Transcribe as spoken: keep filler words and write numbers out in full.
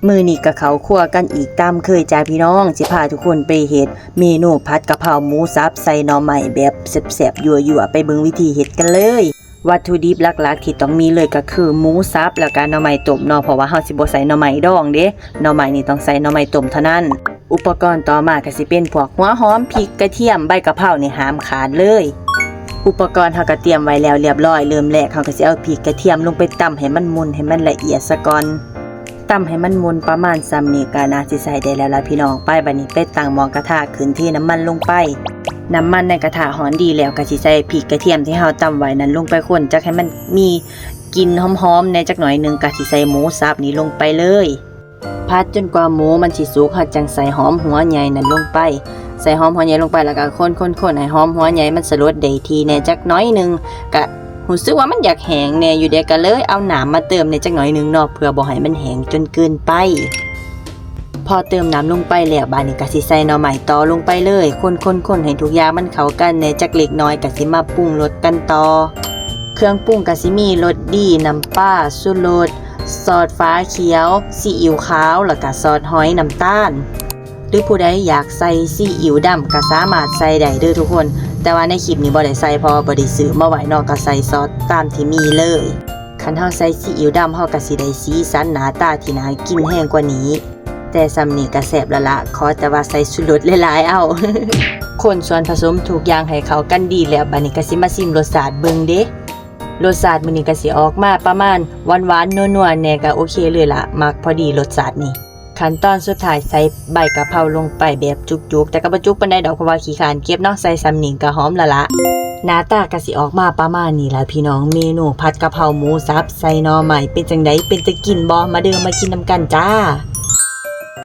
มื้อนี้ก็เข้าครัวกันอีกตามเคยจ้าพี่น้อง สิพาทุกคนไปเฮ็ดเมนูผัดกะเพราหมูสับใส่หน่อไม้แบบแซ่บๆ ยั่วๆ ไปเบิ่งวิธีเฮ็ดกันเลย วัตถุดิบหลักๆ ที่ต้องมีเลยก็คือหมูสับแล้วก็หน่อไม้ต้มเนาะ เพราะว่าเฮาสิบ่ใส่หน่อไม้ดองเด้ หน่อไม้นี่ต้องใส่หน่อไม้ต้มเท่านั้น อุปกรณ์ต่อมาก็สิเป็นพวกหัวหอม พริก กระเทียม ใบกะเพรานี่ห้ามขาดเลย อุปกรณ์เฮาก็เตรียมไว้แล้วเรียบร้อย เริ่มแรกเฮาก็สิเอาพริกกระเทียมลงไปตำให้มันหมุ่นให้มันละเอียดซะก่อน ตำให้มันหมุ่นประมาณส่ำนี้ก็น่าสิใส่ได้แล้วล่ะพี่น้อง ไปบัดนี้ไปตั้งหม้อกระทะขึ้น เทน้ำมันลงไป น้ำมันในกระทะฮ้อนดีแล้วก็สิใส่พริกกระเทียมที่เฮาตำไว้นั้นลงไปคน จักให้มันมีกลิ่นหอมๆ แหน่จักหน่อยหนึ่ง ก็สิใส่หมูสับนี้ลงไปเลย ผัดจนกว่าหมูมันสิสุก เฮาจั่งใส่หอมหัวใหญ่นั้นลงไป ใส่หอมหัวใหญ่ลงไปแล้วก็คนๆๆ ให้หอมหัวใหญ่มันสลดได้ที่แหน่จักหน่อยหนึ่ง ก็รู้สึกว่ามันอยากแห้งแหน่อยู่เด้ ก็เลยเอาน้ำมาเติมแหน่จักหน่อยหนึ่งเนาะ เพื่อบ่ให้มันแห้งจนเกินไป พอเติมน้ำลงไปแล้ว บาดนี้ก็สิใส่หน่อไม้ต่อลงไปเลย คนๆๆ ให้ทุกอย่างมันเข้ากันแหน่จักเล็กน้อย ก็สิมาปรุงรสกันต่อ เครื่องปรุงก็สิมีรสดี น้ำปลา ชูรส ซอสฝาเขียว ซีอิ๊วขาว แล้วก็ซอสหอย น้ำตาล หรือผู้ใดอยากใส่ซีอิ๊วดำก็สามารถใส่ได้เด้อทุกคน แต่ว่าในคลิปนี้บ่ได้ใส่ เพราะว่าบ่ได้ซื้อมาไว้เนาะ ก็ใส่ซอสตามที่มีเลย คันเฮาใส่ซีอิ๊วดำ เฮาก็สิได้สีสันหน้าตาที่น่ากินแฮงกว่านี้ แต่ส่ำนี้ก็แซ่บแล้วละ ขอแต่ว่าใส่ชูรสหลายๆ เอา คนส่วนผสมทุกอย่างให้เข้ากันดีแล้ว บาดนี้ก็สิมาชิมรสชาติเบิ่งเด้ รสชาติมื้อนี้ก็สิออกมาประมาณหวานๆ นัวๆ แหน่ ก็โอเคเลยละ มักพอดีรสชาตินี่ ขั้นตอนสุดท้ายใส่ใบกะเพราลงไปแบบจุกๆ แต่ก็บ่จุกปานใดดอก เพราะว่าขี้คร้านเก็บเนาะ ใส่ส่ำนี้ก็หอมและละ หน้าตาก็สิออกมาประมาณนี้ล่ะพี่น้อง เมนูผัดกะเพราหมูสับใส่หน่อไม้ เป็นจั่งใด เป็นตากินบ่ มาเด้อ มากินนำกันจ้า